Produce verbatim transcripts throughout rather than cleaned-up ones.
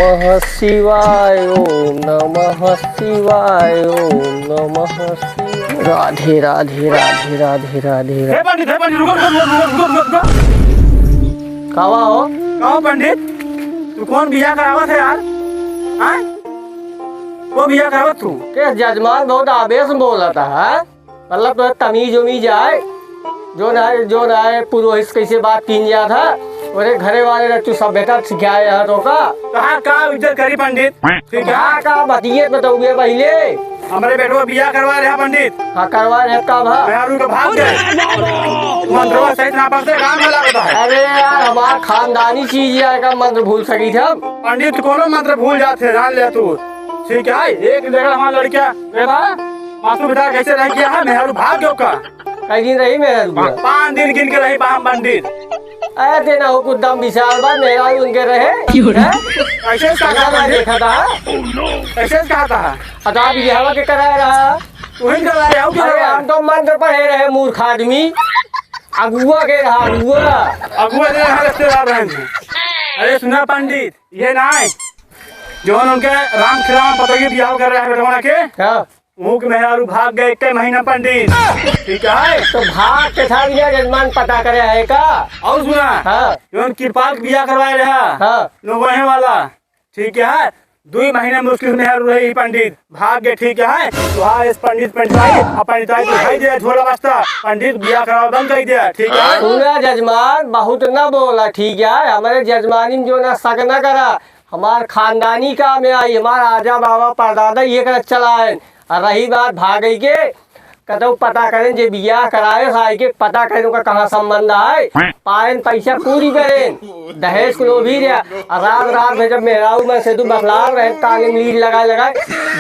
नमः शिवाय, ओम नमः शिवाय, ओम नमः शिवाय। राधे, राधे, राधे, राधे, राधे, राधे। हे पंडित, हे पंडित, रुको, रुको, रुको, रुको, रुको, रुको। कावा हो? कावा पंडित? तू कौन बियाह करावत है यार? हाँ? वो बियाह करावत तू? के जजमान बहुत आवेश में बोलत है, हाँ? मतलब, तो तमीज उमीज आए, जो ना आए, जो ना आए, पुरोहित से कैसे बात कीन जात है, ओरे घरे वाले ने तू सभ्यता सिखाए यहाँ तो का? कहाँ का इज्जत करी पंडित? ठीक है? कहाँ का बतियत बताऊंगे पहले। हमरे बेटवा बियाह करवा रहे हैं पंडित। हाँ, करवा रहे हैं, का भा? मेहरू के भाग गए। मंत्रवा सहित ना पढ़ते, राम भला होता है। अरे यार, हमार खानदानी चीज है, का मंत्र भूल सकी थे हम? पंडित कोनो मंत्र भूल जाते, जान ले तू। ठीक है, एक जगह हमार लड़किया, बेटा, मासूम बेटा कैसे रह गया है, मेहरू भाग गयो का? कई दिन रही मेहरारू? पाँच दिन गिन के रही बा पंडित। अरे, देना हो कुछ दम विशाल बा, मेहरारू उनके रहे। क्यों रे? हैं? कैसे कहा था पंडित? देखा था? कैसे कहा था? अदा बियाहवा के कराया रहा। तू ही कराया, और क्या अरे, कराया? हम तो मंत्र पढ़े रहे, मूर्ख आदमी। अगुआ के रहा, अगुआ। अगुआ के रहा, रिश्तेदार रहे हैं। अरे, सुना पंडित, ये ना है। जौन उनके राम खिलावन पतोहिया बियाह कर रहा है बेटवा के। हाँ। ऊँक मेहरारू भाग गए एक महीना पंडित। ठीक है? तो भाग के था बिना जजमान पता करे है का? और सुना, हाँ। जौन कृपाल के बियाह करवाए रहा, हाँ। नोगहे वाला, ठीक है? दुई महीना मुश्किल से मेहरारू रही पंडित, भाग गए, ठीक है? तो हाँ, इस पंडित, पंडिताई, अब पंडिताई तो भाई दिया झोला बस्ता, पंडित बियाह करावा बंद कर दिया, ठीक है? सुना जजमान, बहुत ना बोला, ठीक है? हमारे जजमानी में जो ना शक ना करा, हमार खानदानी काम है, आई हमार आजा बाबा परदादा ये करत चला है। और रही बात भागई के, कतौ पता करें जे बियाह कराए, साई के पता करें ओका कहाँ संबंध आए, पाएन पैसा पूरी करें, दहेज को लोभी रहा। और रात रात में जब मेहरारू में से तू बतलाव रहे, कान में लीड लगाए लगाए,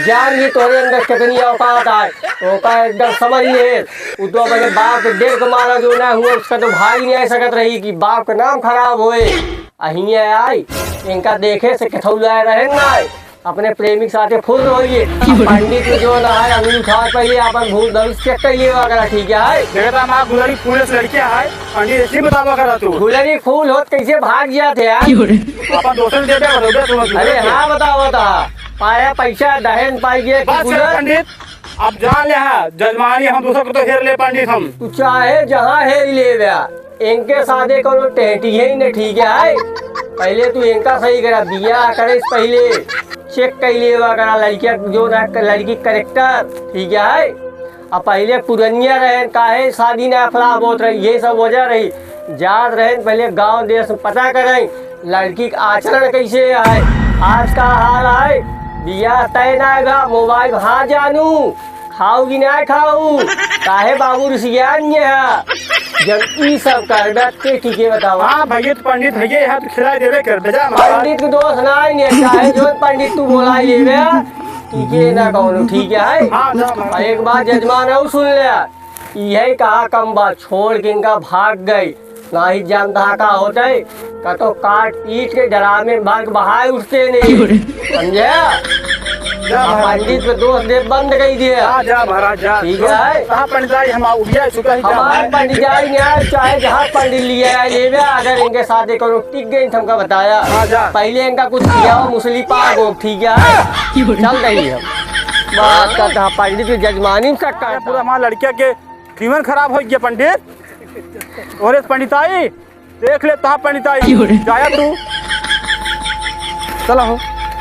जान ये तोरे अंदर कितनी औकात आए, ओका एकदम समझ ले। वो तो अपने बाप के डेढ़ को मारा जो ना हुआ, उसका तो भाग ही नहीं सकत रही कि बाप का नाम खराब होए। अहिए आई, इनका देखे से कथौलाए रहे ना आए। अपने प्रेमी के साथे फुल रहिए। की बोले? पंडित में जो ना है, अंगुली उठा के पहले अपन भूत धनुष चेक कर लिए वगैरह, ठीक है? देखा था, हमारा गुलरी फूल से लड़कियां है, पंडित ऐसी बतावा करा तू। गुलरी फूल होत कैसे भाग जाते यार? की बोले? अपन दोस्तों से देते हैं, समझ अरे लो। हाँ, बतावा था। पाया पैसा, दहेज पाई गया, बस गुलर। पंडित, अब जान ले हा, जजमानी हम दूसरा को तो हेर ले पंडित हम। तू चाहे जहाँ हेर ले बे, इनके साथे कोनो टेहटी है ही न, ठीक है? पहले तू इनका सही करा, बियाह करे से पहले चेक कर लेवा करा लड़किया जो ना, लड़की करेक्टर, ठीक है? अब पहले पुरनिया रहे, काहे शादी ना फ्लॉप होत रही, ये सब वजह रही। जात रहे पहले गांव देश में पता करें, लड़की के आचरण कैसे है, आज का हाल है, बियाह तय ना बा, मोबाइल हाँ जानू, खाऊ कि ना खाऊ, काहे बाबू रिसियान ये है? जब ई सब करबे ते ठीक है बतावा। हाँ भैया, तो पंडित भैया यहाँ तो खिला देवे कर, बेजा महाराज। पंडित के दोष ना है, चाहे जो पंडित तू बोला ही लेवे, ठीक है ना कौनो, ठीक है? हाँ, ना, और एक बात जजमान और सुन ले, यही कहा कम बात छोड़ के इनका भाग गए। नाही जानता का होते, कतो काट पीट के डरामे भर के बहाए उठते नहीं। समझे? जा अब महाराज। पंडित पे दोष दे बंद कर दिया। जा, जा महाराज, जा। ठीक है। कहाँ पंडित आई, हम उठिया चुका ही जा हमारे महाराज। पंडित आई नहीं आए, चाहे जहाँ पंडित लिए आए, लेवे, अगर इनके साथ एक और टिक गई, तो हमका बताया। हाँ, जा। पहले इनका कुछ किया हो, मुसली पागो, ठीक है? चल रही हम। बात करता है, पंडित की जजमानी में शक करता। पूरा हमारा लड़किया के जीवन खराब हो गया पंडित। अरे पंडिताई, देख ले तोहार पंडिताई। क्यों रे? जाया तू। चला हो,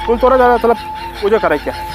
कुल तोरा ज्यादा चला पूजा करे क्या?